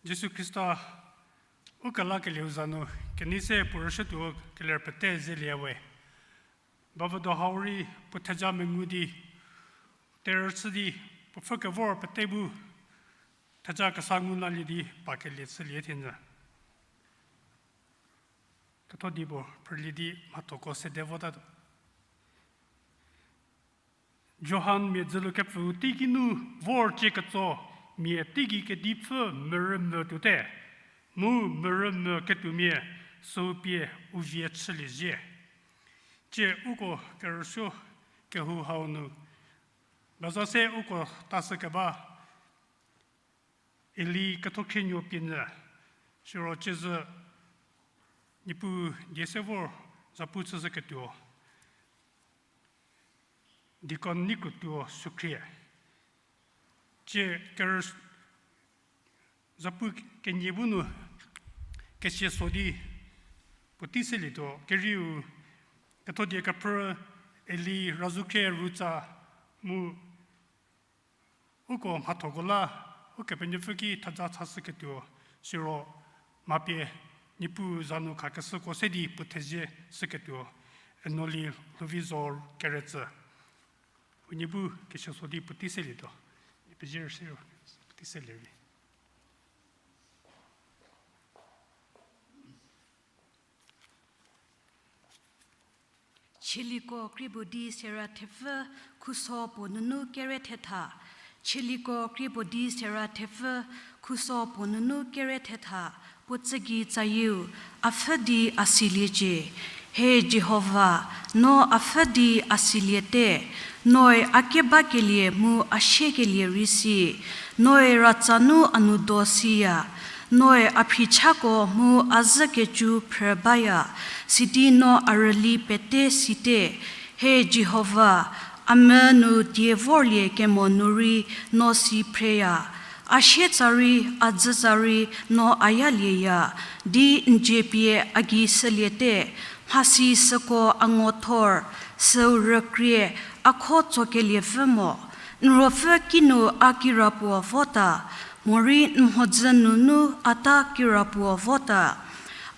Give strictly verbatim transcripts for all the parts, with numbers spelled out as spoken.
Jisu Khrista u kelakelieu za nu kenei se puo rüshütuo keler pete zelie we. Bavüdo hau rei puo theja mengu di, terüchü di, puo pfhü kevor pete bu theja kesa ngu lalie di pa kelie chülie thienyü. Ketho di puo phrülie di mhathoko sede votatuo. Johan mia dzülu kepfüu teiki nu vor cie ketso mia teigei kedipfü mürümvü tuote, mu mürümvü ketuomia süu pie u vie chülie zhie. Tsie uko kerüsuo kehou hau nu, baza se uko tashü keba Eli kethokhrie nuo pie nyü, siro ciezü Niepuu die se vor zapu chüshüketuo, deacon neikrutuo sükhrie. Tsie kerü zapu kenie bu nu kesia so di puotei selietuo, kerieu kethodie kephrü Eli, Razukhrie Rutsa, mu uko mhathoko la Ukepenuopfü ki theja chashüketuo, siro mha pie Niepuu za nu khakeshüko se di puo thezie shüketuo, Enoli Lhouvizo Keretsü. Unie bu kesia so di puotei selietuo, pezie rüse puotei selie vi. Chieliko krie puo di sera thepfü khuso puo nunu kere thetha. Chieliko krie puo di sera thepfü khuso puo nunu kere thetha. Puo tsügei tsayieu, a pfhü di a siliecie. He Jihova, no a pfhü di a siliete, noe a kebakelie mu a siekelie rei si, noe ratsa nu a nou do siya, noe a phichako mu a zhükecü phrü baya, sidi no a rüli pete site. He Jihova, a mü nu die vorlie kemo nu rei no si phreya, a sietsa rei a dzütsa rei no a yalieya, di n dzie pie a gei shüliete, mhasi süko a ngo thor, süu rükrie, a kho tsokeliepfü mo. N ruopfü kinu a kirapuo vota, morei n mhodzü nunu a ta kirapuo vota.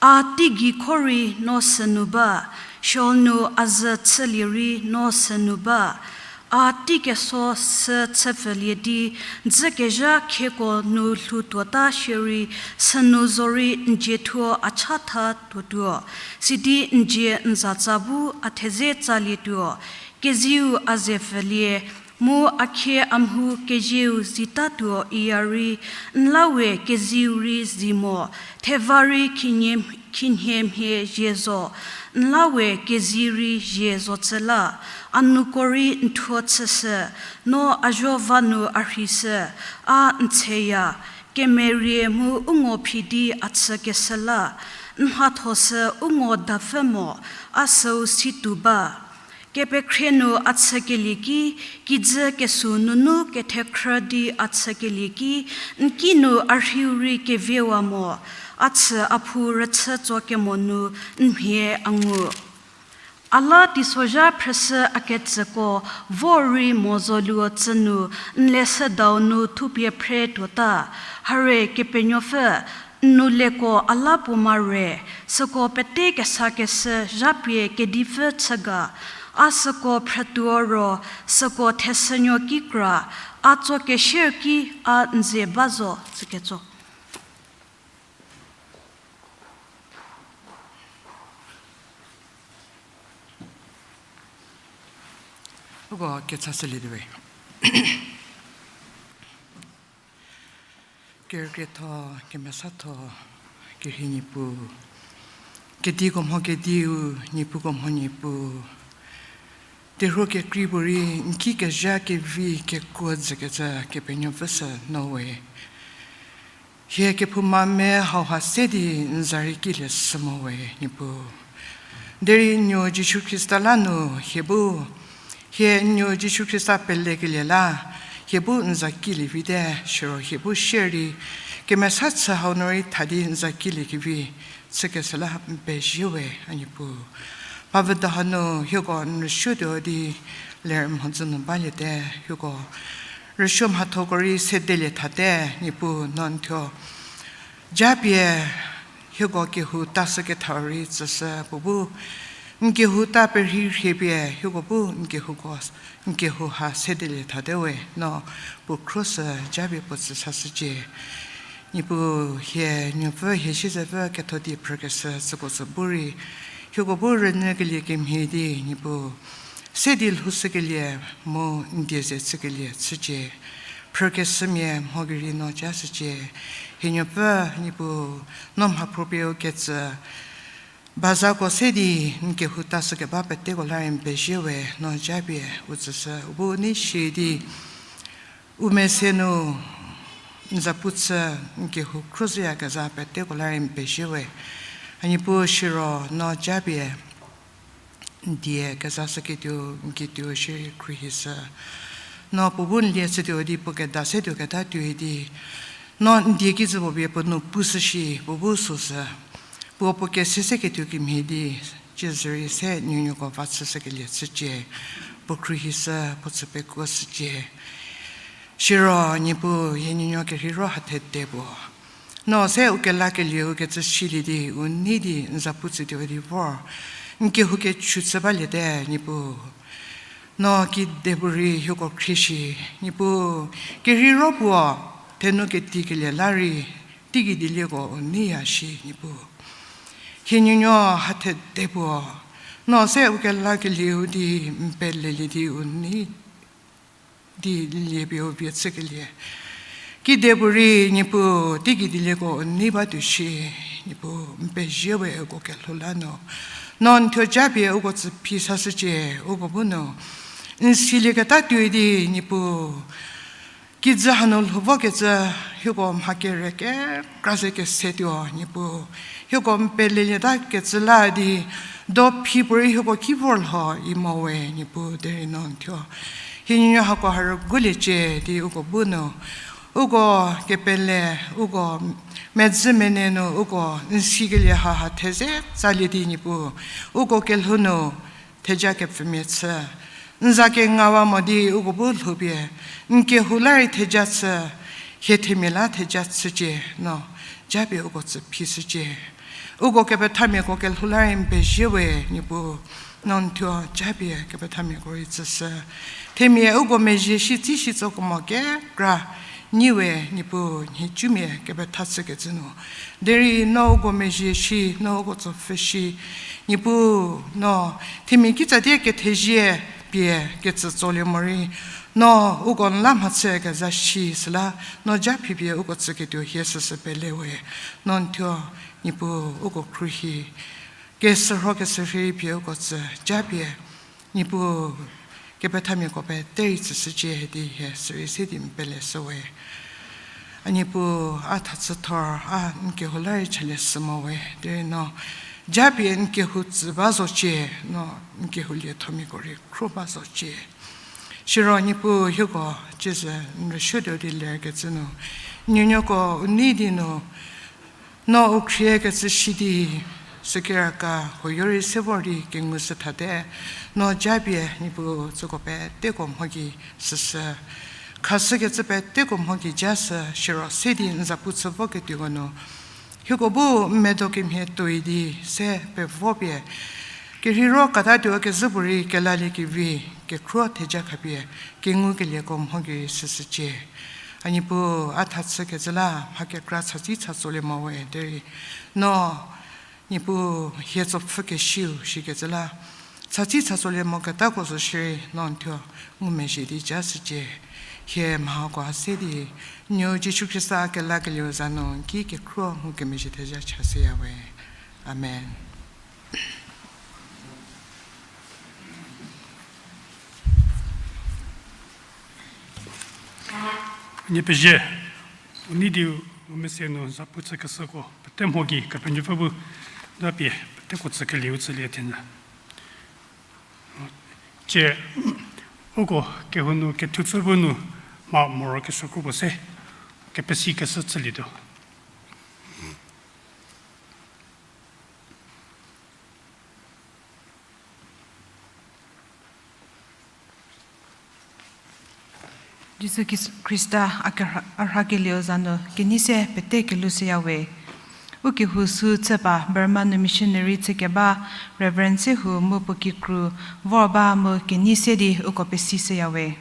A teigei kho rei no sünu ba, Sheol nu a zhü chülie rei no sünu ba. A teikeso sü chüpfülie di, dzükezha khieko nu lhou tuota shierei, sünu zorei n dzie thuo a chatha tuotuo, sidi n dzie n zatsa bu a theze tsalietuo. Kezieu a ze pfülie, mu a khie a mhu kezieu zitatuo iya rei, n la we kezieu rei zi mo, theva rei khinhie, khinhie mhie zie zo, n la we kezie rei zie zo chü la, a nuko rei n thuo chüshü, no a zuo va nu a rheishü, a n tsheya, kemerie mu u ngo phi di a chükeshü la, n mhatho sü u ngo dapfü mo, a süu situo ba. Kepekhrie nu a chükelie ki, kijü kesuo nunu kethekhrü di a chükelie ki, n ki nu a rhiu rei keviwa mo, a chü a phu rüchü tso kemo nu n mhie a ngu. A la teisozha phrüshü a ketsüko vor rei mo zoluo tsü nu n leshüdau nu thupie phre tuota, hare Kepenuopfü, n nou leko a la puo ma re, süko pete kesakeshü zhapie kedipfü chü ga, a süko phrütuo ro, süko thesünuo ki kra, a tso kesier ki a n ze ba zo, tsüketso. Uko kechashülietuo we. Kerükrietho, kemesatho, kerhei Niepuu. Kediko mho kediu, Niepuuko mho Niepuu. Terhuo kekrei puorei n ki kezha kevi kekuo dzükecü Kepenuopfü sü no we. Hie kephouma me hauha se di n za rei kilie shü mo we Niepuu. Derei n nuo Jisu Khrista la nu hie bu, hie n nuo Jisu Khrista pelekelie la, hie bu n za kilie vite, siro hie bu shierei kemesa chü hau nu rei tha di n za kilie kevi chükeshü la n pezie we a Niepuu. Mha vüdo hanu hieko n rüsuotuo di ler mhodzü nu baliete, hieko rüsuo mhathoko rei sedelie thate, Niepuu no n thuo Japie hieko kehou ta sü ketha rei tsüshü puo bu, n kehou ta perhei rhie pie hieko bu n kehouko, n kehou ha sedelie thate we, no puo khro sü japie puo tsü sashücie. Niepuu hie nuopfü hie siezepfü ketho di phrükeshü süko sü bu rei, hieko bu rünyükelie kemhie di Niepuu se di lhoushükelie mu n die ze chükelie chücie. Phrükeshümia mho gei rei no ja shücie. Hie nuopfü Niepuu, no mhaphruo pie u ketsü bazako se di n kehou ta sü keba peteko la rei n pezie we, no japie u tsüshü. U bu nei shie di u mese nu n zapu chü n kehou khro zhüyakezha peteko la rei n pezie we. A Niepuu siro no japie n die kezashüketuo n kituo shierei khruohishü. No puo bu n lie chütuo di puo keda se tuoketa tuoi di, no n die kijü puo pie puo nou pushü shi puo bu süsü, puo puo kese seketuo kemhie di, cie zürei se nuonuoko va chüshükelie chücie, puo khruohishü, puo chü pekuoshücie. Siro Niepuu hie nuonuo kerheiro hathede puo, no se u kelakelieu kecü silie di u nei di n zapu chütuo di vor, n kehou kechu chü baliete Niepuu. No kedipuorei hieko khrie shi, Niepuu, kerheiro puo, thenu ketikelie la rei, teigei dielieko u neiya shi Niepuu. Hie nuonuo hathede puo, no se u kelakelieu di n pelelie di u nei di lie pie u vie chükelie. Kedipuorei Niepuu teigei dielieko u nei ba tuo shi, Niepuu n pezie we uko kelhou la nu. No n thuo japie uko tsü phi sashücie, uko bu nu n silieketa tuoi di Niepuu kijü hanu lhou vokecü, hieko mha kere kekra ze kese tuo Niepuu. Hieko n pelelieta kecü la di, do phi puorei hieko ki vor lho i mo we Niepuu, derei no n thuo hie nuonuo hako ha rüguliecie di uko bu nu, uko kepele, uko medzü mene nu uko n sikelie haha theze tsalie di Niepuu, uko kelhou nu theja kepfümia chü, n za kengawa mo di uko bu lhoupie n kehou la rei theja chü, hie themia la theja chücie, no japie uko tsü phi shücie. Uko kepethamiako kelhou la rei n pezie we Niepuu, no n thuo japie kepethamiako rei tsüshü. Themia uko mezhie shi tsi shi tsoko mo kekra nyi we Niepuu, nhicumia kepetha chükecü nu. Derei no uko mezhie shi, no uko tsopfhü shi, Niepuu, no themia kitsatie kethezie pie ketsü tsolie morei, no uko n la mhachükezha shi süla, no ja phipie uko tsüketuo hie süsü pele we, no n thuo, Niepuu, uko khruohi kesürho kesürhei pie uko tsü japie, Niepuu, kepethamiako pete rei tsüshücie di hie sürei se di n pele shü we. A Niepuu, a thachüthor a n kehou la rei chalie shü mo we, derei no japie n kehou tsü ba zocie, no n kehou liethomiako rei khro ba zocie. Siro Niepuu hieko ciezü n rüsuotuo di lerkecü nu, nuonuoko u nei di nu, no u khriekecü shi di, sükeraka huoyo rei se vor di kengu shü thate, no japie Niepuu tsüko peteko mho gei süsü, khashükecü peteko mho gei ja shü, siro se di n zapu chü voketuoko nu, hieko bu n medo kemhie tuoi di se pevo pie, kerheiro katatuo kezhü puorei kelaliekevi, kekhruo theja khapie kengukelieko mho gei süshücie. A Niepuu, a thachükecü la mha kekra chatsi cha tsolie mo we derei, no Niepuu, hie tsopfhü kesiu shikecü la chatsi cha tsolie moketako zo shierei no n thuo ngumezhie di ja shücie. Hie mhako ha se di, n nuo Jisu Khrista kelakelieu za nu n ki kekhruo ngukemezhie theja chashüya we. Amen. Nie pezie, u nei di u mese nu zapu chükeshüko pete mho gei Kepenuopfü bu, no pie peteko tsükelieu tsülie thenyü. Cie, uko kehou nu kethupfü bu nu mha moro kesuo kro puo se kepesikeshü chülietuo. Jisu Khis-, Khrista a kerha-, a rhakelieu za nu kenei se pete kelou shüya we. U kehou sü chü ba Burma nu missionary chükeba Reverend Sehu mu puo kikru vor ba mu kenei se di uko pesishüyawe.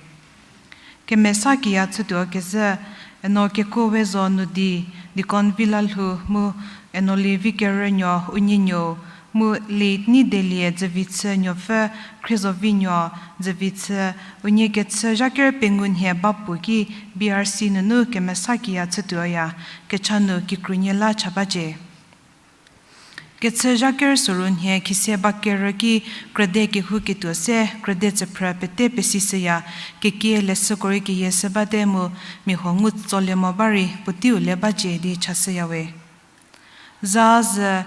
Kemesa kiya chütuo kezhü, Eno Kekuo Wezo nu di, Deacon Vila Lhou mu Eno Levi Kerünuo unie nuou, mu late Neidelie Dzüvichü Nuopfü, Khriezovinuo Dzüvichü, unie kechü zha ker pengou nhie ba puo ki B R C nunu kemesa kiya chütuoya, kecha nu kikrunie la cha bacie. Kechü zha ker soru nhie khise ba kerü ki krüde kehouketuo se krüde tsüphrü pete pesishüya, kekie leshüko rei keyieshü bate mu mia huo ngu tsolie mo ba rei puoteiu le bacie di chashüyawe. Za zü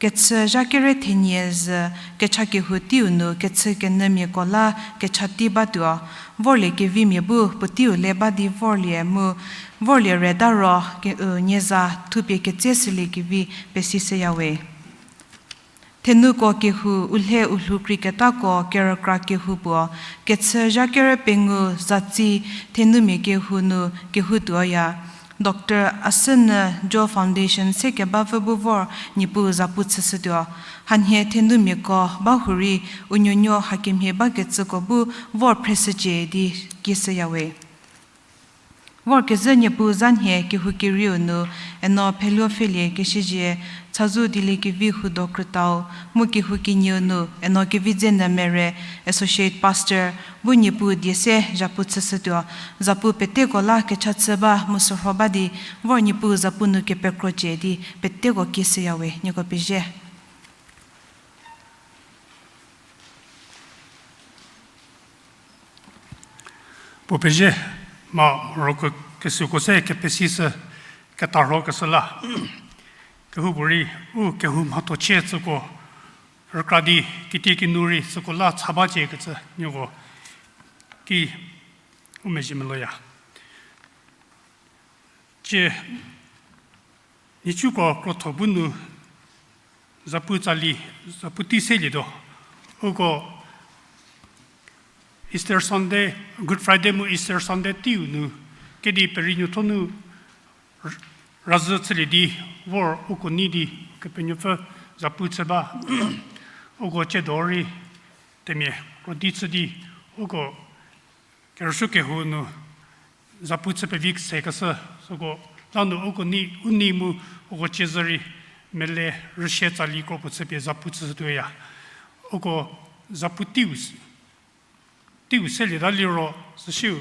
kechü zha kere thenie zü kecha kehou teiu nu kechü kenyümiako la kecha tei batuo, vorlie kevimia bu puoteiu le ba di vorlie mu, vorlie reta ro ke, u, nie za thupie ketse shülie kevi pesishüyawe. Thenuko kehou, u lhe u lhou kreiketako kerükra kehou puo, kechü zha ker pengou zatsi thenumia kehou nu kehoutuoya, Doctor Asünyü Joe Foundation se kebapfü bu vor Niepuu zapu chüshütuo. Hanhie thenumiako ba hurei u nuonuo hakemhie bakecüko bu vor phreshücie di kieshüyawe. Vorkezhü Niepuu za nhie kehou kerieu nu, Eno Pheluo Pfhelie Kesiezie, Chazou Dieliekevi Hudo Krütau, mu kehou kenieu nu, Eno Kevidzenyü Mere, Associate Pastor, bu Niepuu die se zapu chüshütuo, zapu peteko la kecha chü ba mu sürho ba di, vor Niepuu zapu nu kepekrocie di, peteko kieshüyawe, nieko pezie. Puo pezie, mha roko kesuoko se kepesishü, ketarhokeshü la. Kehoupuorei, u kehou mhatho chie tsüko, rükra di, kitiekinu rei tsüko la cha bacie kecü, nieko ki u mezhie meloya. Cie, nhicuko krotho bu nu zapu tsali, zapu tei selietuo. Uko Easter Sunday, Good Friday mu Easter Sunday teiu nu, kedi perienuotho nu razhü chülie di vor uko nei di Kepenuopfü zapu chü ba, uko tsiedo rei themia krodi chü di, uko kerüsuo kehou nu zapu chü pevi sekeshü, süko lanu uko nei, u nei mu uko ciezü rei mele rüsie tsali kro puo chüpie zapu chüshütuoya. Uko zapu teiu, teiu selieta liro süsiu,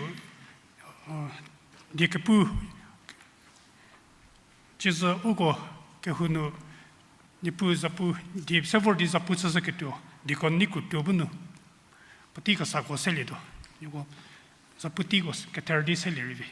diekepu ciezü uko kehou nu Niepuu zapu die se vor di zapu chüshüketuo, deacon neiko tuo bu nu puotei kesako selietuo. Nieko zapu teiko kether di selie rei vi.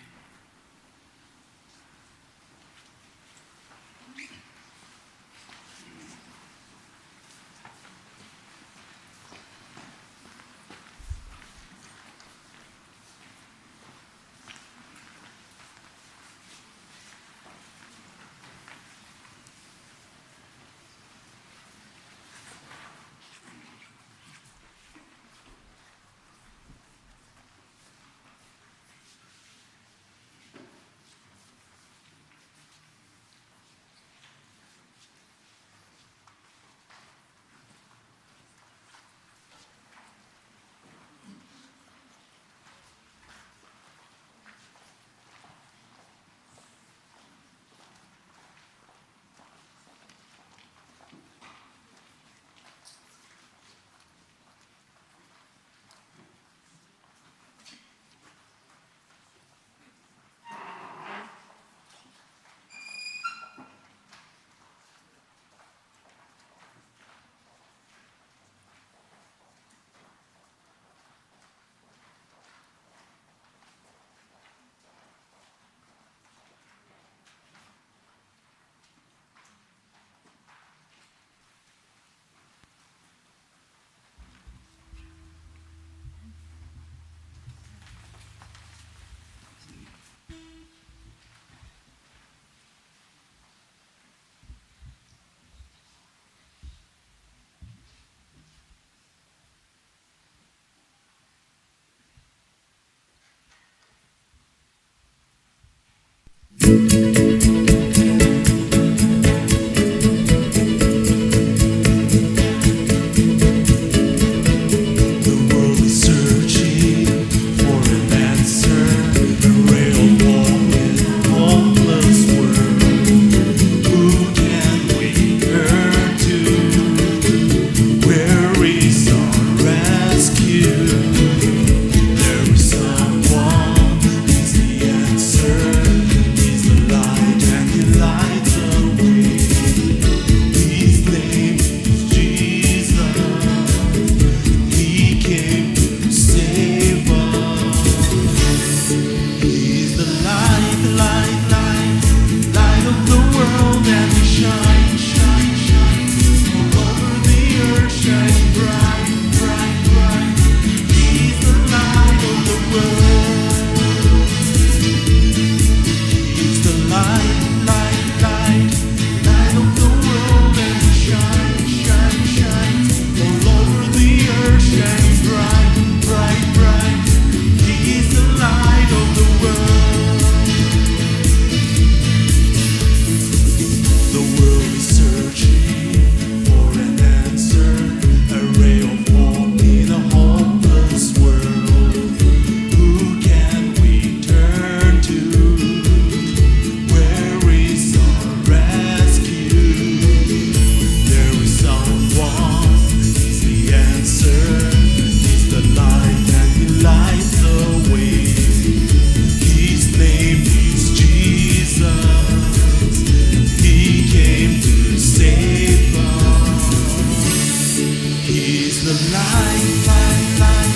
The light, light, light,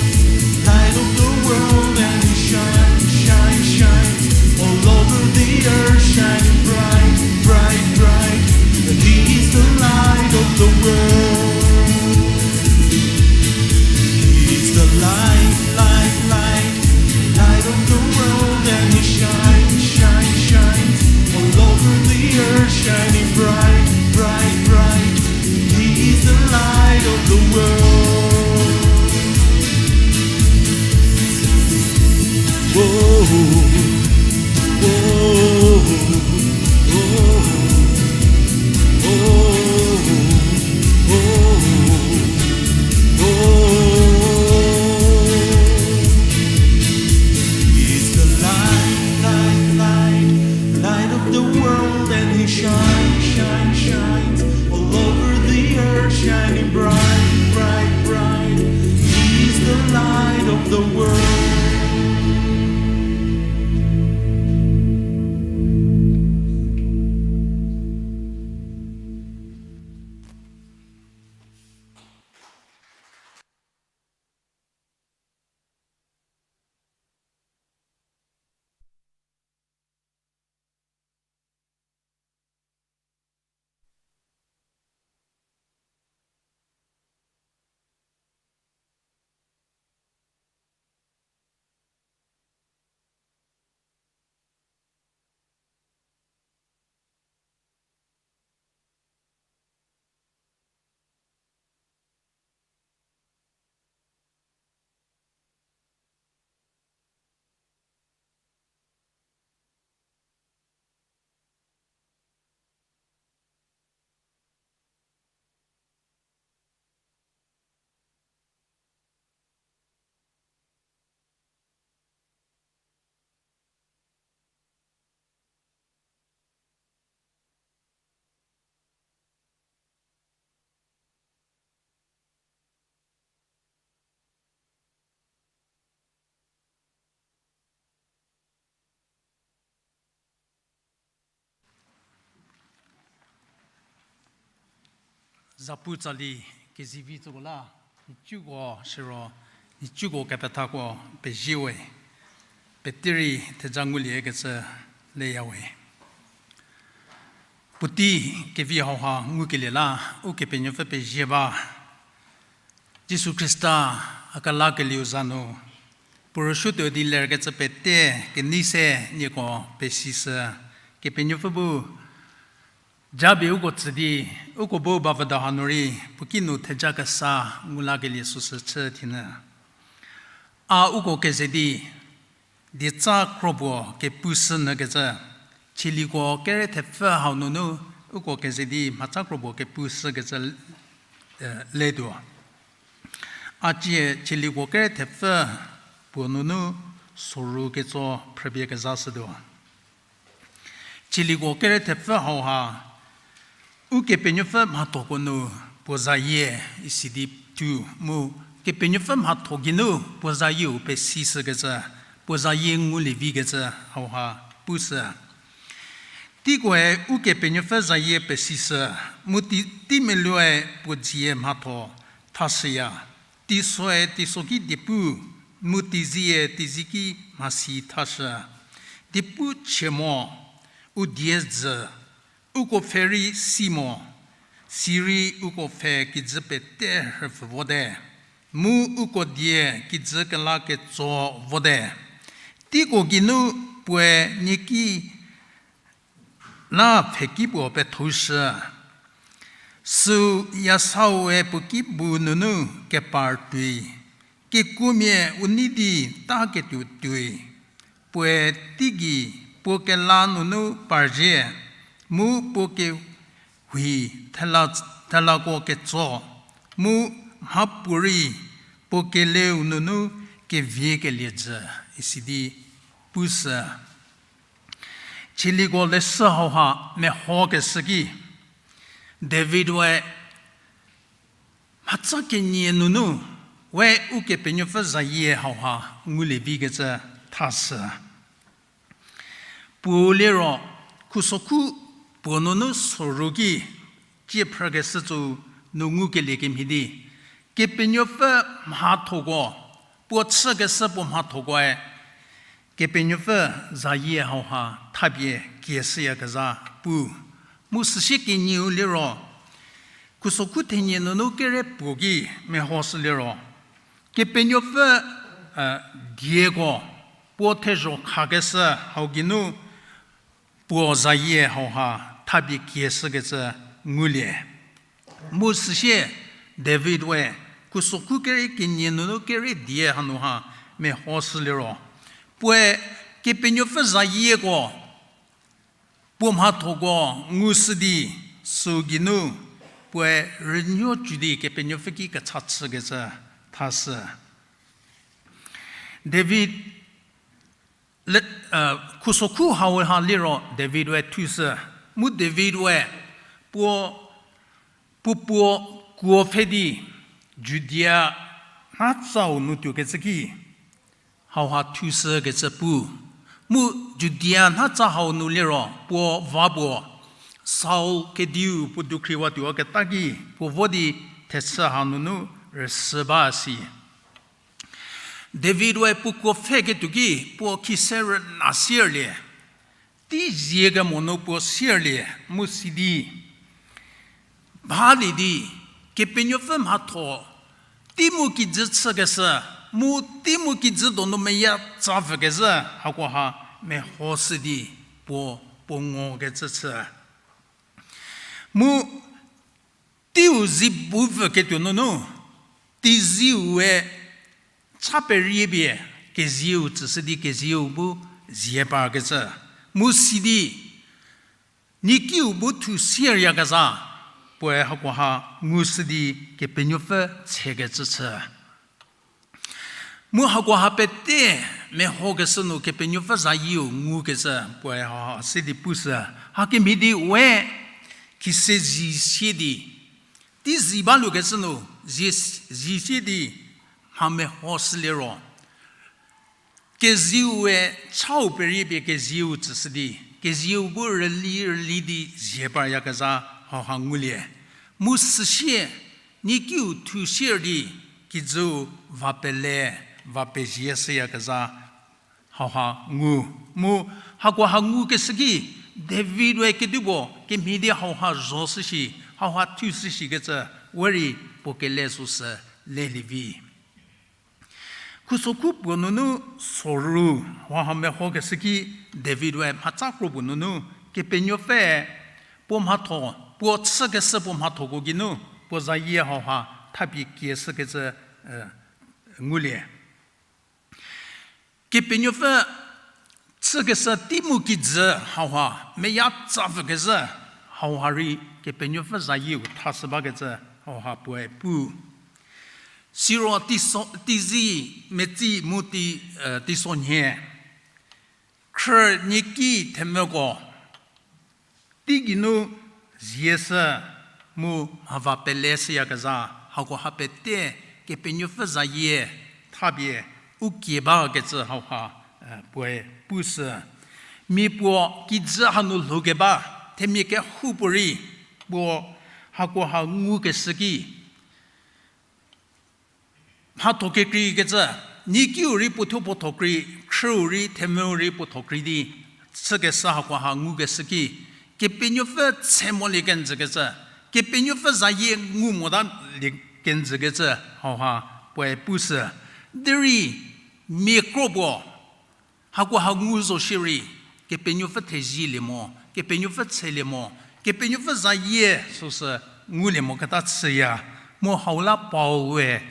light of the world, and he shines, shines, shines all over the earth, shining bright, bright, bright. And he is the light of the world. He is the light, light, light, light of the world, and he shines, shines, shines all over the earth, shining bright, bright, bright. He is the light of the world. Whoa, whoa, whoa, whoa, whoa. He's the light, light, light, light of the world, and he shines, shines, shines all over the earth, shining bright, bright, bright. He's the light of the world. Zapu tsali kezivi tsüko la, nhicuko shiro, nhicuko kepethako pezie we, peterei theja nguliekecü leya we. Puotei kevi hauha ngukelie la, Ukepenuopfü pezie ba. Jisu Khrista a kelakelieu za nu, puo rüsuotuo di lerkecü pete kenei se nieko pesishü, Kepenuopfü bu japie uko tsü di, uko bu bavüdo hanu rei puo kinu theja kesa ngulakelie süsü chü thinyü. A uko keze di, dietsa kro puo kepushü nyükecü, Chiliko kere thepfü hau nunu uko keze di mhatsa kro puo kepushükecü, eh, letuo. A cie Chiliko kere thepfü puo nunu soru ketso phrüpie kezashütuo. Chiliko kere thepfü hauha, Ukepenuopfü mhathoko nu puo zayie isi di tu mu, Kepenuopfü mhatho geinu puo zayieu pesishükecü, puo zayie ngulievikecü hauha pushü. Teikoe Ukepenuopfü zayie pesishü, mu tei, teimeluoe puo dzie mhatho thashüya. Teisoe teiso ki diepu, mu teizie teizie ki mhasi thashü. Diepu chie mo, u die dzü, uko pfhe rei si mo, sirei uko pfhe kijü pete rhüpfü vote, mu uko die kijü kela ketso vote. Teiko geinu puoe nieki la pfheki puo pethoshü. Süu yasaue puo ki bu nunu kepar tuoi, kekuomia u nei di ta ketuo tuoi. Puoe teigei puo kela nunu parzhie, mu puo kehui thela, thelako ketso, mu mhapuorei puo keleu nunu keviekelie jü, isi di pushü. Chiliko leshü hauha mehokeshü ki, David we mhatsa kenie nunu we Ukepenuopfü zayie hauha ngulievikecü thashü. Puou liro, khusokhu puo nunu soru ki cie phrükeshü tsu nu ngukelie kemhie di, Kepenuopfü mhathoko, puo chükeshü puo mhathokoe, Kepenuopfü zayie hauha thapie kieshüyakezha pu. Mu süsie kenieu liro, khusokhu thenie nunu kere puo ki mehoshü liro, Kepenuopfü, dieko, puo thezho khakeshü hau geinu, puo zayie hauha thapie kieshükecü ngulie. Mu süsie David we, khusokhu kere kenie nunu kere die hanu ha mehoshü liro, puoe Kepenuopfü zayieko, puo mhathoko ngushü di, sü geinu, puoe rünuo cü di Kepenuopfü ki kecha chükecü thashü. David le, khusokhu hau ha liro David we thushü. Mu David we puo, puo puo kuo pfhe di Judia nhatsau nu tuokecü ki hauha thushükecü pu. Mu Judia nhatsa hau nu liro puo va puo Saul kediu puo dukhriwa tuowaketa ki puo vo di thechü hanunu rüsü ba si. David we puo kuo pfheketuo ki puo khise rüna sierlie, tei zie kemo nu puo sierlie, mu sidi balie di, Kepenuopfü mhatho, tei mu kijü chükeshü, mu tei mu kijü donu meyatsa pfükezhü, hakoha mehoshü di puo, puo ngokecü chü. Mu teiu zi bu pfüketuo nunu, teiziue cha perie pie kezieu tsüshü di kezieu bu zie parkecü. Mu sidi, nikiu bu thu sieryakezha, puoe hakoha ngushü di Kepenuopfü tshekecü chü. Mu hakoha pete mehokeshü nu Kepenuopfü zayieu ngukecü puoe ha se di pushü. Hakemhie di we khise zi sie di, tei zi balukecü nu zi, zi sie di mha mehoshü liro, kezieu we chau perie pie kezieu tsüshü di, kezieu bu rüli rüli di zie paryakezha hauha ngulie. Mu süsie, nikiu thu sier di kijüu va pele, va pezie shüyakezha hauha ngu. Mu hakoha ngukeshü ki, David we kedipuo kemhie di hauha zhoshü shi, hauha thushü shikecü, we rei puo kele süsü lelie vi. Khusokhu puo nunu soru, hauha mehokeshü ki David we mhatsa kro puo nunu, Kepenuopfü puo mhatho, puo chükeshü puo mhathoko geinu, puo zayie hauha thapie kieshükecü, e, ngulie. Kepenuopfü chükeshü tei mu kijü hauha, meyatsa pfükezhü hauha rei Kepenuopfü zayieu thashü bakecü hauha puoe pu. Siro teiso, teizi, metsi mu tei, e, teisonhie, khrü nieki themvüko tei geinu zieshü mu mhava pele shüyakezha, hakoha pete Kepenuopfü zayie thapie u kie bakecü hauha, e, puoe pushü. Mia puo kijü hanu lhoukeba, themia kehoupuorei puo hakoha ngukeshü ki, mhatho kekreikecü, niekiu rei puothuo puotho krei, khrüu rei themvüu rei puotho krei di, chükeshü hakoha ngukeshü ki, Kepenuopfü tse molie kenjükecü, Kepenuopfü zayie ngu mota lie kenjükecü hauha puoe pushü. Derei mia kro puo hakoha ngu zo shierei, Kepenuopfü thezielie mo, Kepenuopfü tselie mo, Kepenuopfü zayie süsü ngulie moketa chüya. Mu hau la Paul we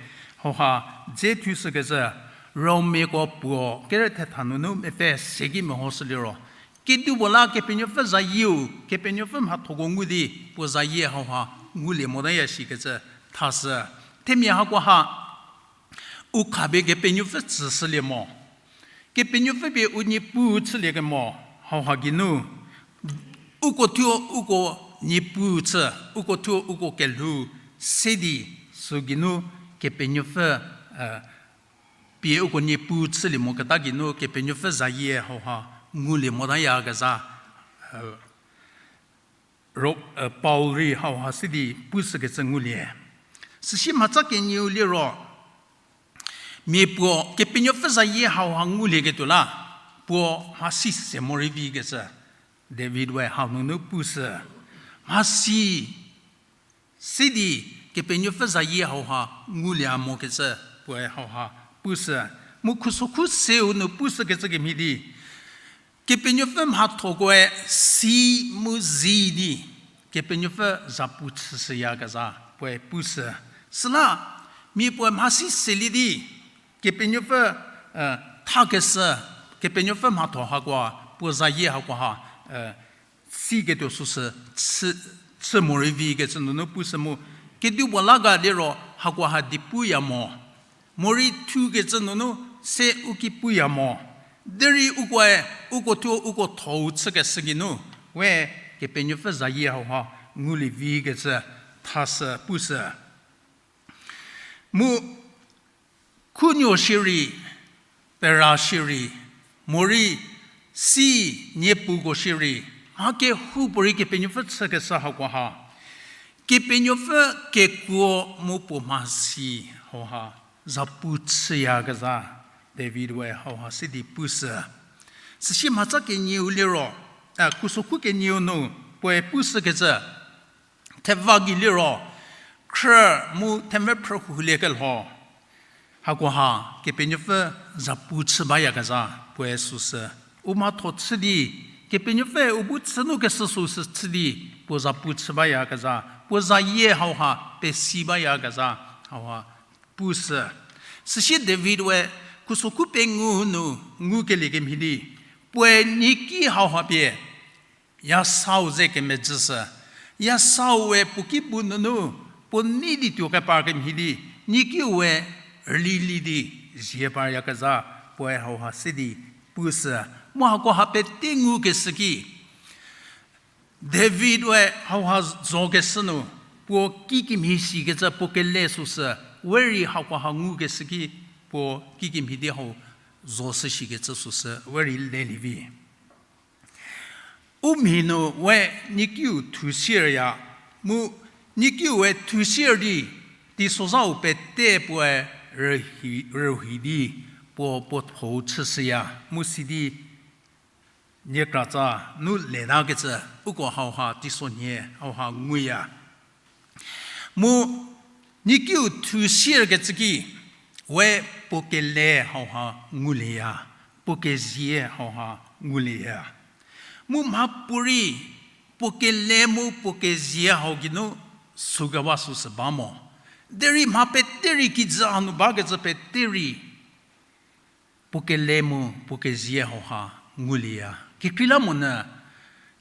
hauha dze thushükecü, Romiako puo kere thetha nunu mepfü se ki mehoshü liro, kedipuo la Kepenuopfü zayieu, Kepenuopfü mhathoko ngu di puo zayie hauha ngulie motaya shikecü thashü. Themia hakoha u khapie Kepenuopfü tsüshülie mo, Kepenuopfü pie u niepu chüliekemo hauha geinu, uko thuo uko niepu chü, uko thuo uko kelhou se di sü geinu Kepenuopfü, e, pie uko niepu chülie moketa geinu Kepenuopfü zayie hauha ngulie motayakezha, e, ro, e, Paul rei hauha se di pushükecü ngulie. Süsie mhatsa kenieu liro, mia puo Kepenuopfü zayie hauha ngulieketuo la, puo mhasi se morei vikecü. David we hau nunu pushü. Mhasi se di Kepenuopfü zayie hauha ngulie mokecü puoe hauha pushü. Mu khusokhu seu nu pushükecü kemhie di, Kepenuopfü mhathokoe si mu zi di, Kepenuopfü zhapu chüshüyakezha puoe pushü. Süla, mia puoe mhasi selie di, Kepenuopfü, thakeshü, Kepenuopfü mhatho hakoa, puo zayie hakoha, siketuo süsü, chü, chü morei vikecü nunu pushü mu, kedipuo la ga liro hakoha di puya mo. Morei thukecü nunu se u ki puya mo. Derei ukoe, uko thuo uko thou chükeshü geinu, we Kepenuopfü zayie hauha ngulie vikecü thashü pushü. Mu khunuo shierei, pera shierei, morei si niepuko shierei, mha kehoupuorei Kepenuopfü chükeshü hakoha, Kepenuopfü kekuo mu puo mhasi hauha zhapu chüyakezha, David we hauha se di pushü. Süsie mhatsa kenieu liro, khusokhu kenieu nu puoe pushükecü, theva gei liro, khrü mu themvü phrü huliekelho hakoha, Kepenuopfü zhapu chü bayakezha puoe süsü. U mhatho chü di, Kepenuopfü u bu chü nu keshü süsü chü di, puo zhapu chü bayakezha, puo zayie hauha pesi bayakezha hauha pushü. Süsie David we khusokhu pengou nu ngukelie kemhie di, puoe niaki hauha pie yasau ze kemejüshü. Yasau we puo ki bu nunu, puo nei di tuo kepar kemhie di, niaki we rülili di zie paryakezha puoe hauha se di pushü. Mu hakoha pete ngukeshü ki, David we hauha zokeshü nu, puo kikemhie sikecü puo kele süsü, we rei hakoha ngukeshü ki, puo kikemhie di hau zoshü shikecü süsü, we rei lelie vi. U mhi nu we niakiu thushierya, mu niakiu we thusier di, teisozhau pete puoe rühi, rühi di, puo puo thou chüshüya, mu sidi niekratsa nu letakecü, uko hauha teisonhie hauha nguya. Mu niakiu thusierkecü ki, we puo kele hauha ngulieya, puo kezie hauha ngulieya. Mu mhapuorei puo kele mu puo kezie hau geinu sükewa süsü ba mo. Derei mha pete rei kijü hanu bakecü pete rei puo kele mu puo kezie hauha ngulieya. Kekreilamonyü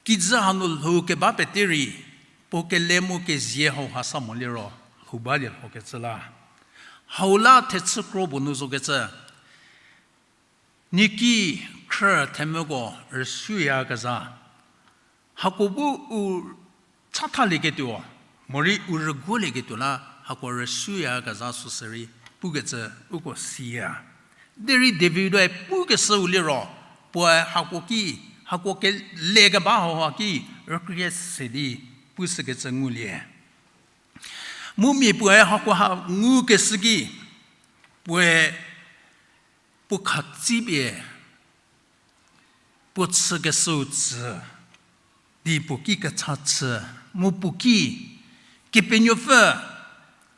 kijü hanu lhou keba pete rei puo kele mu kezie hauha sa moliro lhou balie lhokecü la. Hau la thechü kro puo nu zokecü. Niaki khrü themvüko rüsuoyakezha. Hako bu u chathalieketuo, morei u rüguolieketuo la hako rüsuoyakezha süsü rei pukecü uko siya. Derei David-e pukeshüu liro, puoe hako ki, hako kele keba hauha ki rükrie se di pushükecü ngulie. Mu mia puoe hakoha ngukeshü ki, puoe puo khatsipie puo chükeshüu tsü di puo ki kecha chü, mu puo ki, Kepenuopfü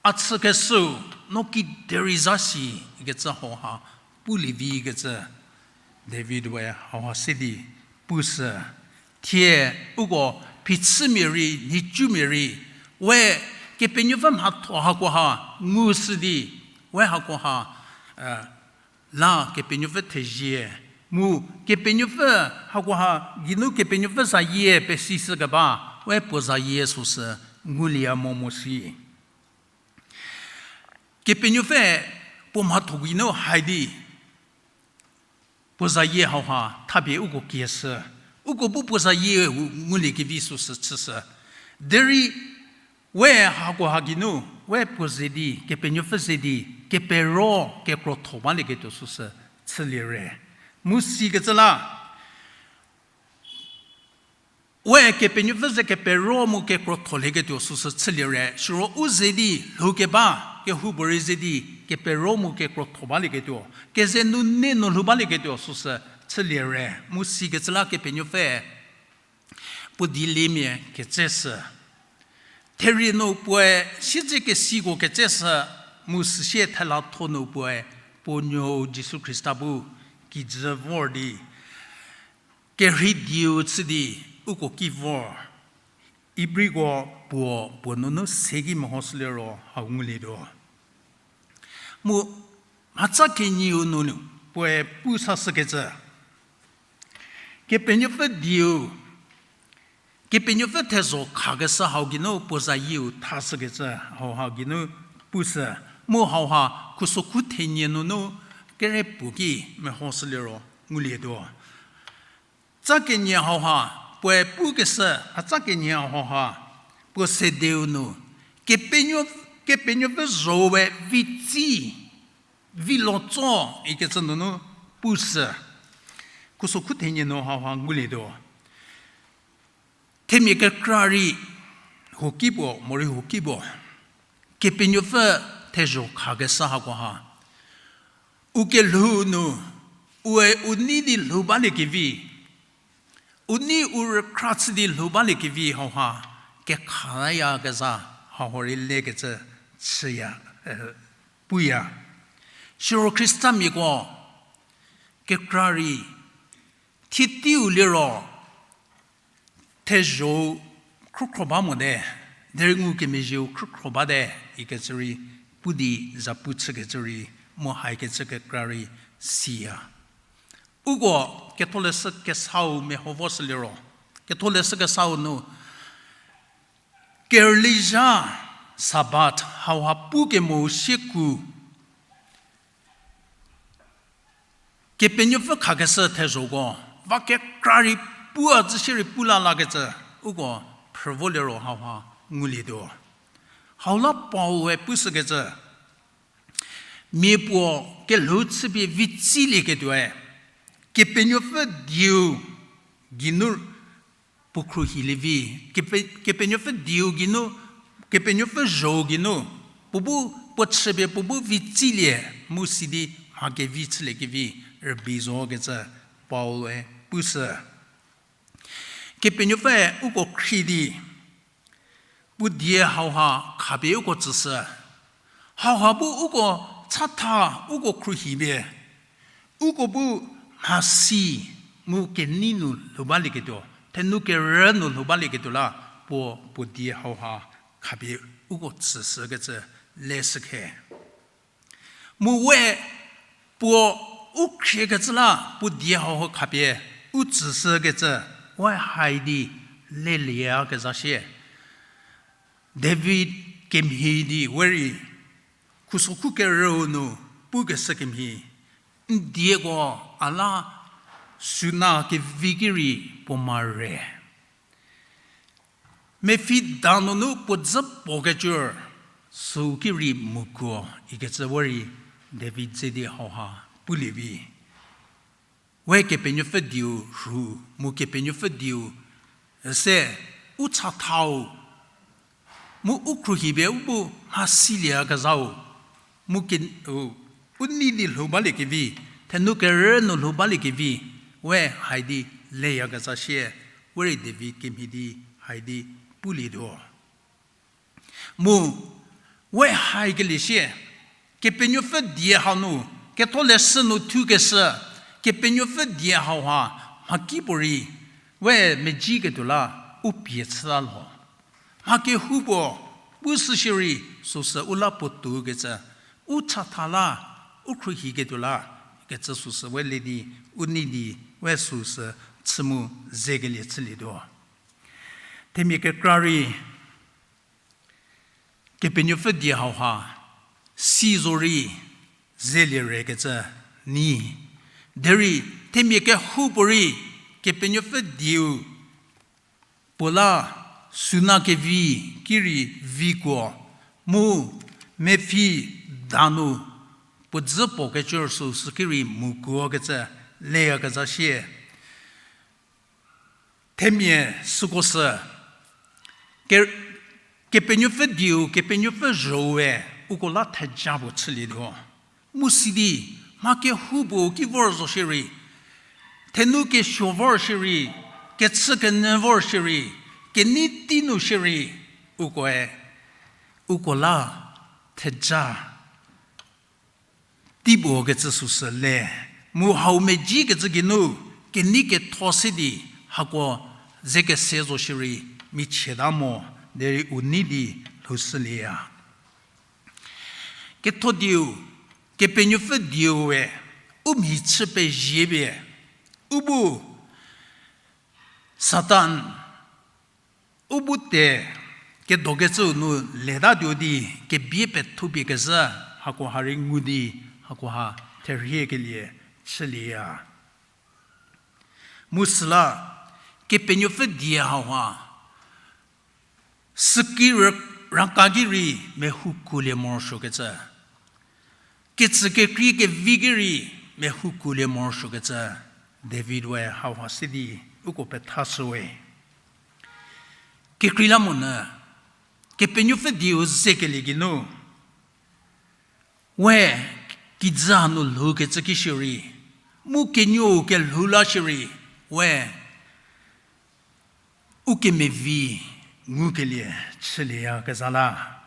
a chükeshüu no kiderei za shi ikecü hauha pulie vikecü David we hauha se di pushü. Thie uko phichümia rei, nhicumia rei, we Kepenuopfü mhatho hakoha ngushü di, we hakoha, la Kepenuopfü thezie, mu Kepenuopfü hakoha geinu Kepenuopfü zayie pesishükeba, we puo zayie süsü ngulieya mo mo shi. Kepenuopfü puo mhatho geinu hai di, puo zayie hauha thapie uko kieshü, uko bu puo zayie ngulie kevi süsü chüshü. Derei we hakoha geinu, we puo ze di, Kepenuopfü ze di, kepero kekrotho balieketuo süsü chülie re. Mu sikecü la, We Kepenuopfü ze kepero mu kekrotholieketuo süsü chülie re, siro u ze di lhoukeba, kehoupuorei ze di kepero mu kekrotho balieketuo, keze nunu nu lhou balieketuo süsü chülie re, mu sikecü la Kepenuopfü puo dieliemia ketseshü. Therie nu puoe siedze kesiko ketseshü, mu süsie thelatho nu puoe puo nuou Jisu Khrista bu kijü vor di, kerhei dieu chü di uko ki vor. Ibriko puo, puo nunu se ki mehoshüliro hau ngulietuo. Mu mhatsa kenieu nunu puoe pu sashükecü, Kepenuopfü dieu, Kepenuopfü thezho khakeshü hau geinu puo zayieu thashükecü hauha geinu pushü, mu hauha khusokhu thenie nunu kere puo ki mehoshüliro ngulietuo. Tsa kenie hauha, puoe pukeshü, a tsa kenie hauha, puo sedeu nu, Kepenuo, Kepenuopfü zho we vitsi, vi lotso ikecü nunu pushü. Khusokhu thenie nu hauha ngulietuo. Themia kekra rei huoki puo, morei huoki puo, Kepenuopfü thezho khakeshü hakoha, u kelhou nu, ue u nei di lhou baliekevi, u nei u rükhra chü di lhou baliekevi hauha, kekhalayakezha hauha rei lekecü chüya, puya. Siro Khristamiako kekra rei, thie teiu liro, thezho-u khrükhro ba mote, derei ngukemezhieu khrükhro bate, ikecü rei pu di zapu chükecü rei, mu haikecü kekra rei siya. Uko ketholeshü kesau meho voshüliro, ketholeshü kesau nu, kerüleizha Sabbath hauha pukemo sieku, Kepenuopfü khakeshü thezhoko, va kekra rei pu a zhü shierei pu la lakecü, uko phrü voliro hauha ngulietuo. Hau la Paul-e pushükecü, mia puo kelhou chüpie vitsilieketuoe, Kepenuopfü dieu geinu puo khruohilie vi, Kepe-, Kepenuopfü dieu geinu, Kepenuopfü zho-u geinu, puo bu puo chüpie puo bu vitsilie mu sidi mha kevi chüliekevi rübei zokecü Paul-e pushü. Kepenuopfü uko khrie di, puo die hauha khapie uko tsüshü. Hauha bu uko chatha uko khruohipie, uko bu mhasi mu kenei nu lhou balieketuo, thenu kerü nu lhou balieketuo la, puo, puo die hauha khapie uko tsüshükecü leshükhe. Mu we puo u khriekecü la puo die hauha khapie u tsüshükecü, we hai di lelieyakezha shie. David kemhie di we rei, khusokhu kerüu nu pukeshü kemhie, n dieko a la suna kevi ki rei puo mare. Mephi da nunu puo dzü puo kecü, süu ki rei mu kuo, ikecü we rei David ze di hauha pulie vi. We Kepenuopfü dieu rhu, mu Kepenuopfü dieu se u chathau, mu u khruohipie u bu mhasilieyakezhau, mu ke, u, u nei di lhou baliekevi, thenu kerü nu lhou baliekevi, we hai di leyakezha shie, we rei David kemhie di hai di pulietuo. Mu, we haikelie sie, Kepenuopfü die hau nu, ketholeshü nu thukeshü, Kepenuopfü die hauha, mhakipuorei, we mezhieketuo la, u pie chüta lho. Mha kehoupuo, pushü shierei, süsü u la puotou kecü, u chatha la, u khruohiketuo la, kecü süsü we le di, u nei di, we süsü chü mu zekelie chülietuo. Themia kekra rei, Kepenuopfü die hauha, si zorei, zelie rekecü, ni. Derei, themia kehoupuorei, Kepenuopfü dieu, puo la, suna kevi, ki rei vikuo, mu, mephi, da nu, puo dzü puo kecü süsü ki rei mu kuo kecü, leyakezha shie. Themia süko sü, ke-, Kepenuopfü dieu, Kepenuopfü zho-ue, uko la theja puo chülietuo. Mu sidi, mha kehoupuo ki vor zo shierei, thenu kesuo vor shierei, kechü kenyü vor shierei, kenei tei nu shierei, ukoe, uko la theja tei puo kecü süsü le, mu hau mezhiekecü geinu, kenei ketho se di, hako ze kese zo shierei, michieta mo, derei u nei di lhoushülieya. Ketho dieu, Kepenuopfü dieu-e, u mhi chü pezie pie, u bu Satan, u bu te, kedokecüu nu letatuo di, kebie pethupie kezhü, hakoha rei ngu di, hakoha therhiekelie chülieya. Mu süla, Kepenuopfü die hauha, süki rü-, raka ki rei mehoukuolie morosuokecü. Ketsü kekrei kevi ki rei mehoukuolie morosuokecü. David we hauha se di uko pethashüwe. Kekreilamonyü, Kepenuopfü dieu zekelie geinu, we kijü hanu lhoukecü ki shierei, mu kenuou kelhou la shierei, we u kemevi ngukelie chülieyakezha la.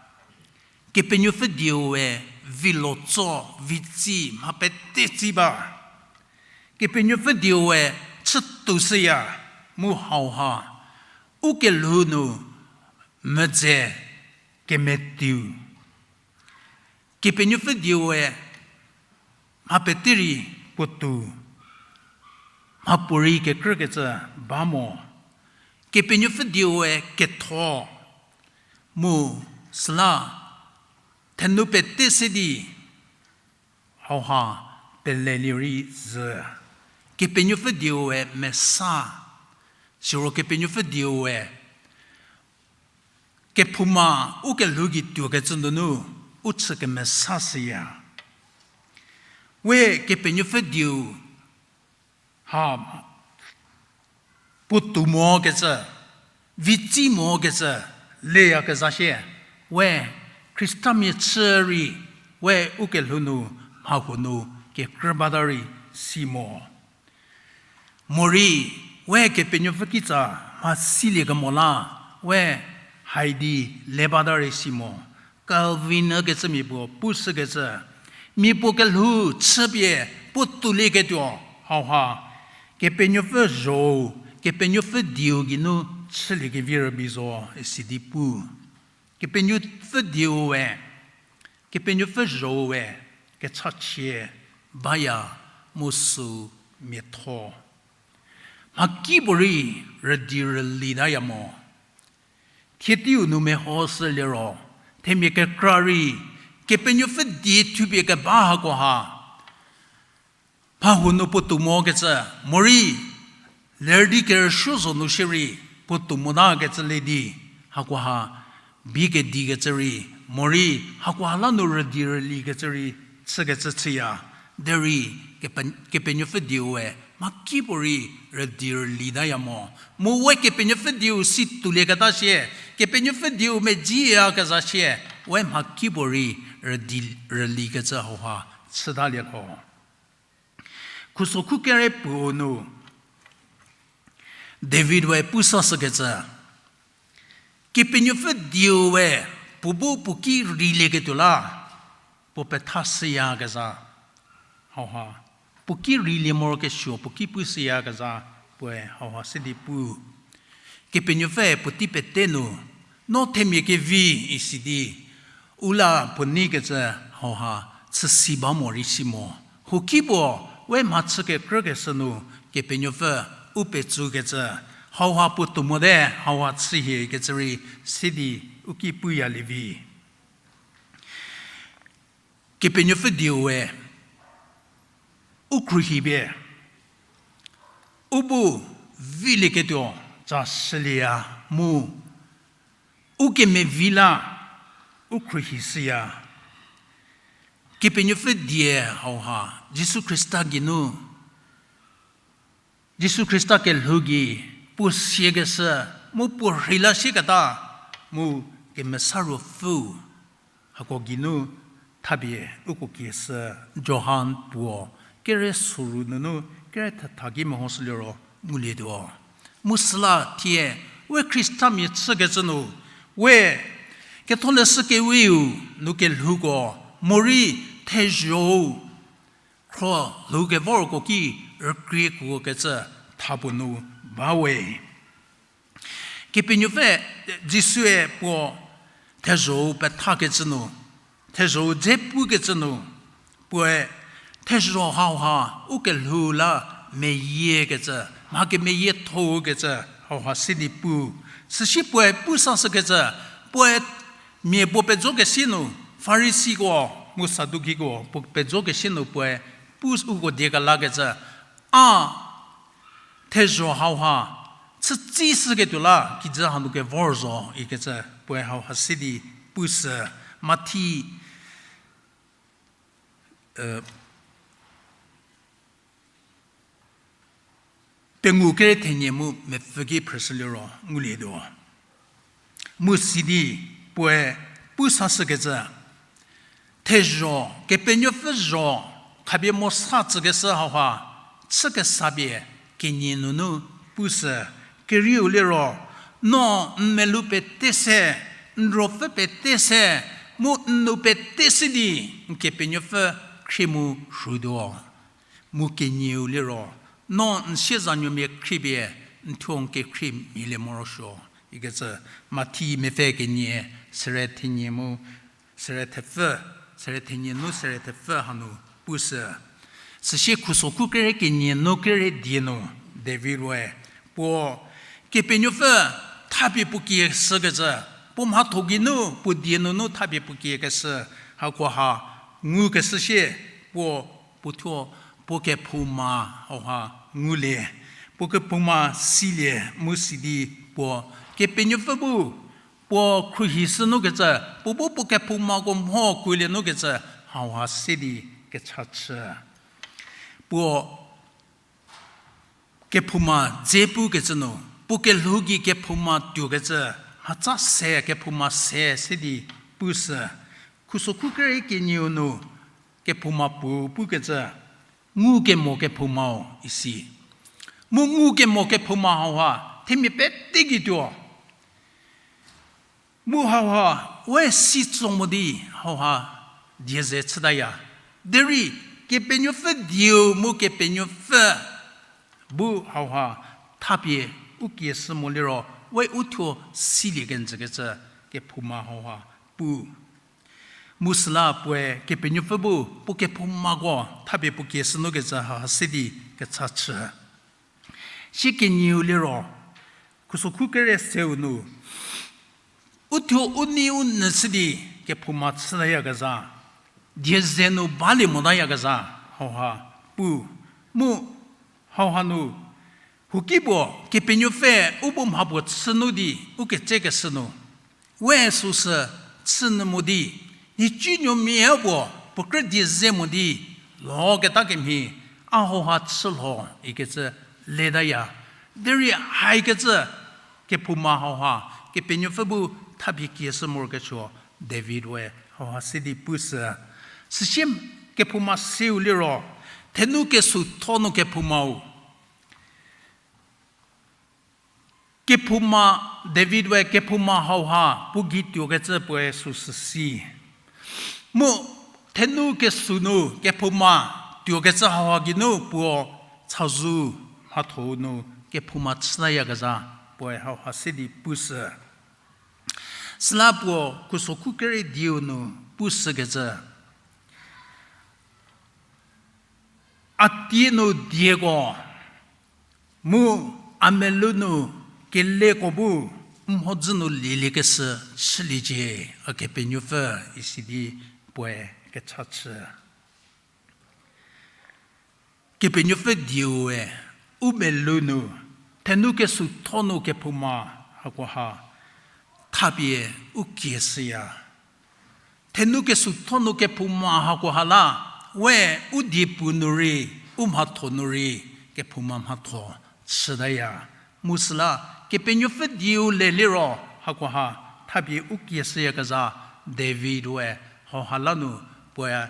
Kepenuopfü dieu-e vilo tso, vitsi, mha pete tsi ba. Kepenuopfü dieu-e chütuo shüya, mu hauha, u kelhou nu medze kemetiu. Kepenuopfü dieu-e mha pete rei puotou, mhapuorei kekrükecü ba mo. Kepenuopfü dieu-e ketho, mu süla thenu pete se di hauha pelelie rei zhü. Kepenuopfü dieu-e mesa, siro Kepenuopfü dieu-e kephouma u kelhou gei tuokecü nunu u chü kemesa shüya. We Kepenuopfü dieu ha puotou mokecü, vitsi mokecü, leyakezha shie, we Khristamia chü rei, we u kelhou nu, mhahuo nu, kekrü bata rei si mo. Morei, we Kepenuopfü kitsa mha siliekemo la, we haidi le bata rei si mo. Calvin ükecümia puo pushükecü, mia puo kelhou chüpie puotoulieketuo hauha, Kepenuopfü zho-u, Kepenuopfü dieu geinu chüliekevi rübei zo isi di pu. Kepenuopfü dieu we, Kepenuopfü zho-u we, kechachie baya mu süu miatho. Mhakipuorei rüdi rüli taya mo. Thie teiu nu mehoshü liro, themia kekra rei, Kepenuopfü die thupie keba hakoha, mhahuo nu puotou mokecü, morei, lerdi kerüsuo zo nu shierei, puotou motakecü le di, hakoha, bie kedikecü rei, morei, hakoha la nu rüdi rülikecü rei, chükecü chüya, derei, Kepe-, Kepenuopfü dieu we, mhakipuorei rüdi rüli taya mo. Mu we Kepenuopfü dieu si toulieketa shie, Kepenuopfü dieu medziyakezha shie, we mhakipuorei rüdi rülikecü hauha chütalie lho. Khuso khu kere puo nu, David we pusashükecü, Kepenuopfü dieu we puo bu puo ki reilieketuo la, puo pethashüyakezha, hauha, puo ki reilie morokesuo puo ki pushüyakezha, puoe hauha se di pu. Kepenuopfüe puotei pete nu, no themia kevi isi di, u la puo neikecü hauha chüsi ba mo rei si mo. Huoki puo, we mhachü kekrükeshü nu, Kepenuopfü u petsukecü, hauha puotou mote, hauha chühiekecü rei se di u ki puyalie vi. Kepenuopfü dieu we, u khruohi pie, u bu vilieketuo ca shülieya mu, u kemevi la, u khruohi shüya. Kepenuopfü die hauha, Jisu Khrista geinu, Jisu Khrista kelhou gei, puo siekeshü, mu puo rheila sieketa, mu Kemesa Ruopfüu hako geinu thapie uko kieshü. Johan puo kere soru nunu kere thetha ki mehoshüliro ngulietuo. Mu süla thie, we Khristamia chükecü nu, we Ketholeshü Kewiu nu kelhouko, morei thezho-u khro lhoukevorko ki rükriekuokecü thapuo nu bawe. Kepenuopfü Jisue puo thezho-u pethakecü nu, thezho-u dze pukecü nu, puoe thezho hauha ukelhou la meyiekecü, mha kemeyiethou kecü hauha se di pu. Süsie puoe pu sashükecü, puoe mia puo pejokesie nu, Farisiko mu Sadukiko puo pejokesie nu puoe pu uko die kelakecü, a thezho hauha chütsishüketuo la kijü hanu kevor zo ikecü puoe hauha se di pushü. Mathi, pengou kere thenie mu mepfü ki phrüshüliro ngulietuo. Mu sidi puoe pu sashükecü, thezho, Kepenuopfü zho khapie mo sa tsükeshü hauha chü kesa pie kenie nunu pushü. Kerieu liro, no n melou pete se, n ruopfü pete se, mu n nou pete se di n Kepenuopfü khrie mu rhutuo. Mu kenieu liro, no n siezanuomia khriepie n thuo n kekhrie mhielie morosuo ikecü. Mathi mepfü kenie, sere thenie mu sere thepfü, sere thenie nu sere thepfü hanu pushü. Süsie khusokhu kere kenie nu kere die nu David we puo Kepenuopfü thapie puo kieshükecü, puo mhatho geinu puo die nunu thapie puo kiekeshü hakoha ngukeshü sie, puo puothuo puo kephouma hauha ngulie, puo kephouma silie mu sidi puo Kepenuopfü bu puo khruohishü nukecü, puo bu puo kephoumako mho kuolie nukecü hauha se di kecha chü. Puo kephouma dze pukecü nu, puo kelhou gei kephouma tuokecü, mhatsa se kephouma se se di pushü. Khusokhu kere kenieu nu kephouma puo pukecü, ngukemo kephoumau isi. Mu ngukemo kephouma hauha themia pete gei tuo. Mu hauha we si tso mo di hauha die ze chütaya. Derei Kepenuopfü dieu mu Kepenuopfü bu hauha thapie u kieshü mo liro, we uthuo silie kenjükecü kephouma hauha pu. Mu süla puoe Kepenuopfü bu puo kephoumako thapie puo kieshü nukecü hauha se di kecha chü. Sie kenieu liro, khusokhu kere seu nu, uthuo u nei u nyü chü di kephouma chütayakezha, die ze nu balie motayakezha hauha pu. Mu hauha nu, huoki puo Kepenuopfü u bu mha puo chü nu di u ketsekeshü nu, we süsü chünyü mo di, nhicunuomia puo puo krü die ze mo di, lhoketa kemhie, a hauha chü lho ikecü letaya. Derei haikecü kephouma hauha Kepenuopfü bu thapie kieshü morokesuo David we hauha se di pushü. Süsie kephouma seu liro, thenu kesutho nu kephoumau. Kephouma, David we kephouma hauha puo gei tuokecü puoe süsü si. Mu thenu kesu nu kephouma tuokecü hauha geinu puo chazou mhatho nu kephouma chütayakezha puoe hauha se di pushü. Süla puo khusokhu kere dieu nu pushükecü, a tie nu dieko, mu a melou nu keleko bu mhodzü nu lieliekeshü chüliecie, a Kepenuopfü, isi di puoe kecha chü. Kepenuopfü dieue u melou nu, thenu kesutho nu kephouma hakoha thapie u kieshüya. Thenu kesutho nu kephouma hakoha la, we u diepu nu rei, u mhatho nu rei, kephouma mhatho chütaya. Mu süla, Kepenuopfü dieu le liro, hakoha, thapie u kieshüyakezha, David we, hauha la nu, puoe,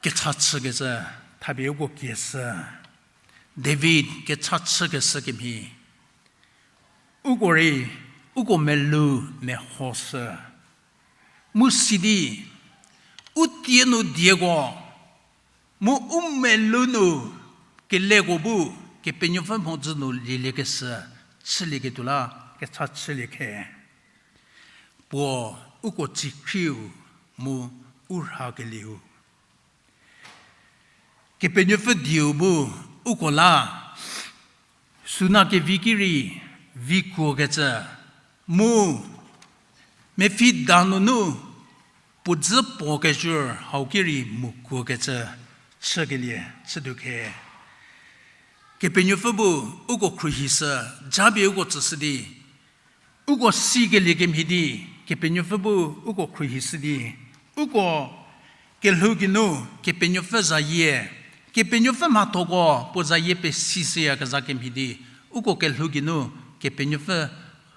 kecha chükecü, thapie uko kieshü. David kecha chükeshü kemhie. Uko rei, uko melou mehoshü. Mu sidi, u tie nu dieko, mu u melou nu keleko bu, Kepenuopfü mhodzü nu lieliekeshü, chülieketuo la, kecha chülie khe. Puo, uko tsikhriu, mu u rhakelieu. Kepenuopfü dieu bu uko la, suna kevi ki rei vi kuokecü, mu mepfhida nunu puo dzü puo kezhü hau ki rei mu kuokecü chükelie chütuo khe. Kepenuopfü bu uko khruohishü, japie uko tsüshü di, uko sikelie kemhie di, Kepenuopfü bu uko khruohishü di, uko kelhou geinu Kepenuopfü zayie, Kepenuopfü mhathoko puo zayie pesishüyakezha kemhie di, uko kelhou geinu Kepenuopfü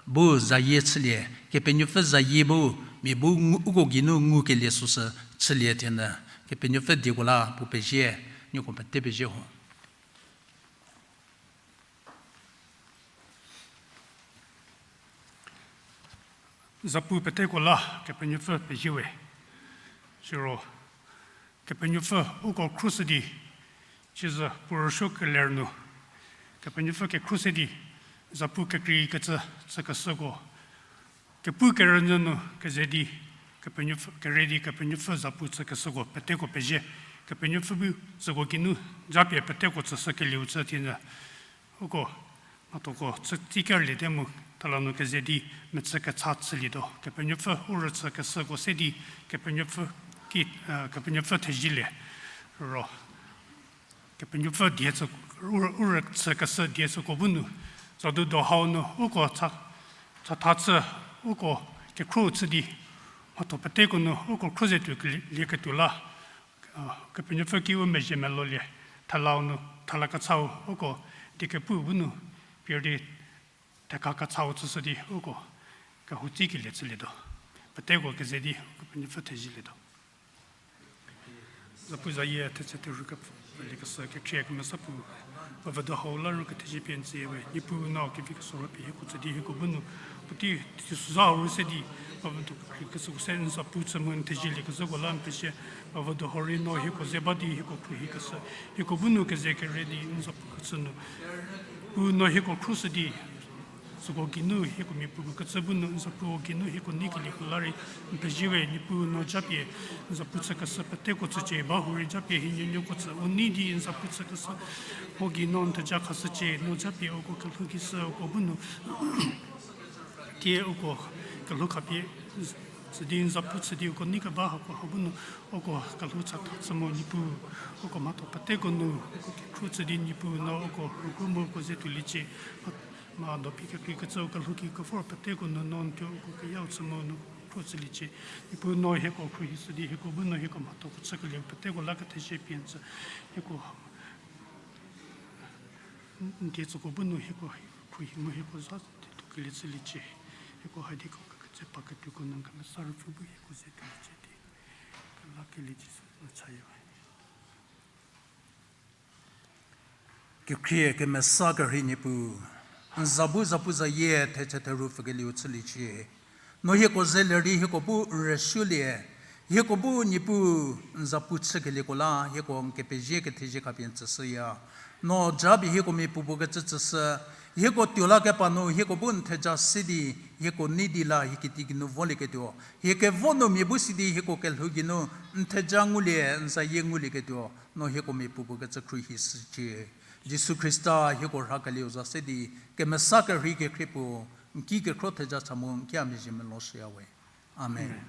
bu zayie chülie, Kepenuopfü zayie bu mia bu ngu-, uko geinu ngukelie süsü chülie thienyü, Kepenuopfü dieko la puo pezie, nieko pete pezie ho. Zapu peteko la Kepenuopfü pezie we. Siro, Kepenuopfü uko khruohi di, cizü puo rüsuo keler nu, Kepenuopfü kekhruohi di, zapu kekreikecü chükeshüko, kepu kerünyü nu keze di, Kepenuopfü, kere di Kepenuopfü zapu chükeshüko peteko pezie, Kepenuopfü bu süko geinu japie peteko tsüshükelieu chü thienyü, uko mhathoko chü tsi kerliete mu, thela nu keze di mechü kecha chülietuo. Kepenuopfü u rüchükeshüko se di, Kepenuopfü ki, eh, Kepenuopfü thezielie. Ro, Kepenuopfü die chü, u rü-, u rüchükeshü die süko bu nu, zadu do hau nu, uko cha, chatha chü, uko kekhruohi chü di, mhatho peteko nu, uko khruohi ze tuo kelie-, lieketuo la, Kepenuopfü ki u mezhie melolie, thelau nu, thela kechau, uko die kepu bu nu, pie di, theka kechau chüshü di, uko, kehou tsikelie chülietuo. Peteko keze di, Kepenuopfü thezielietuo. Zapu zayie thetse therhu kepfhüliekeshü kekhrie kemesa puo, Bavüdo hau la ru kethezie pie n tsüya we, Niepuu no kevi kesuo rhapie hieko tsü di hieko bu nu, puotei teisozha hau ru se di, Bavüdo kekhrie keshüko se n zapu chü mu n thezielie kezhüko la n pezie, Bavüdo hau rei no hieko ze ba di hieko khruohikeshü, hieko bu nu keze kere di n zapu kechü nu, Niepuu no hieko khruohi di, süko geinu hieko mia puopuo kecü bu nu n zapuko geinu hieko neikelieko la rei n pezie we, Niepuu no japie n zapu chükeshü peteko tsücie, ba hurei japie hie nuonuoko tsü u nei di n zapu chükeshü, mo gei no n theja khashücie, no japie uko kelhou kishü uko bu nu tie uko kelhou khapie tsü di n zapu chü di uko nei keba hako hau bu nu uko kelhou chatha chü mu Niepuu, uko mhatho peteko nu uko kekhruohi chü di Niepuu no uko rügu mu uko ze tuoliecie. Mha, mha dopie kekrei kecü uko kelhou ki kevor peteko nu no n tuo uko keyau chü mu nu khruohi chüliecie. Niepuu no hieko khruohishü di hieko bu nu hieko mhathoko chükelie peteko la kethezie pie n tsü, hieko n die tsüko bu nu hieko khruohi mu hieko za tuokelie chüliecie. Hieko hadi ko keketse pa ketuoko nu n kemesa ruopfü bu hieko ze tuoliecie di kelakelie Jisu n chaya we. Kekhrie kemesa kerhei Niepuu, n za bu zapuzayie thetse therhu pfükelieu chüliecie. No hieko ze ler di hieko bu n rüsuolie, hieko bu Niepuu n zapu chükelieko la hieko n kepezie kethezie khapie n tsüshüya. No japie hieko mia puopuo kecü tsüshü, hieko tuo la kepa nu hieko bu n theja se di, hieko nei di la hie kiti geinu volieketuo, hie kevo nu mia bu si di hieko kelhou geinu n theja ngulie, n zayie ngulieketuo, no hieko mia puopuo kecü khruohishücie. Jisu Khrista hieko rhakelieu za se di, kemesa kerhei kekhrie puo, n ki kekhro theja cha mu n ki a mezhie meloshüya we. Amen.